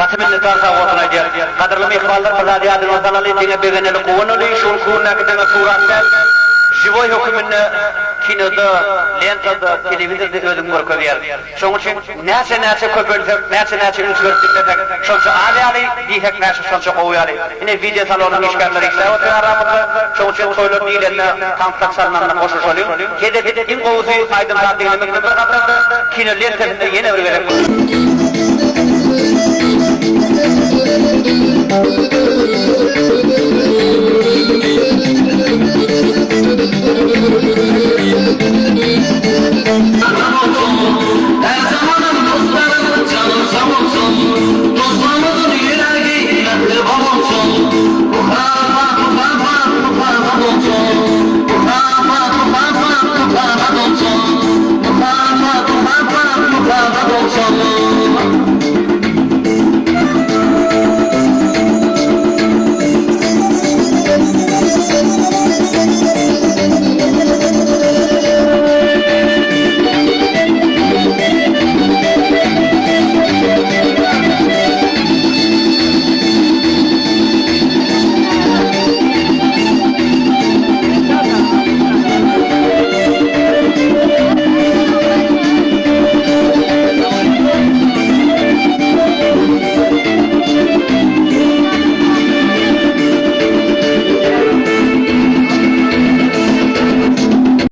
Gaty minnetdar sag bolsun aýdýar. Gadyrly myhmanlar bir zady ýadyňyza salaly diňe begeneli guwanaly şu günki gündäki diňe surat däl žiwoý höküminde kinoda lentada telewizorda özüňi görkezýär. Şoň üçin näçe näçe köpelsek näçe näçe üns berip diňlesek şonça az ýaly diýsek näçe şonça gowy ýaly. Ine wideo salonyň işgärleri işläp otyr aramyzda. Şoň üçin toýlar diýlende tanslar çalnanda goşuşalyň. Hezil iň gowusy aýdym saz diňlemek bilen bir hatarda kino lentasynda ýene bir gezek.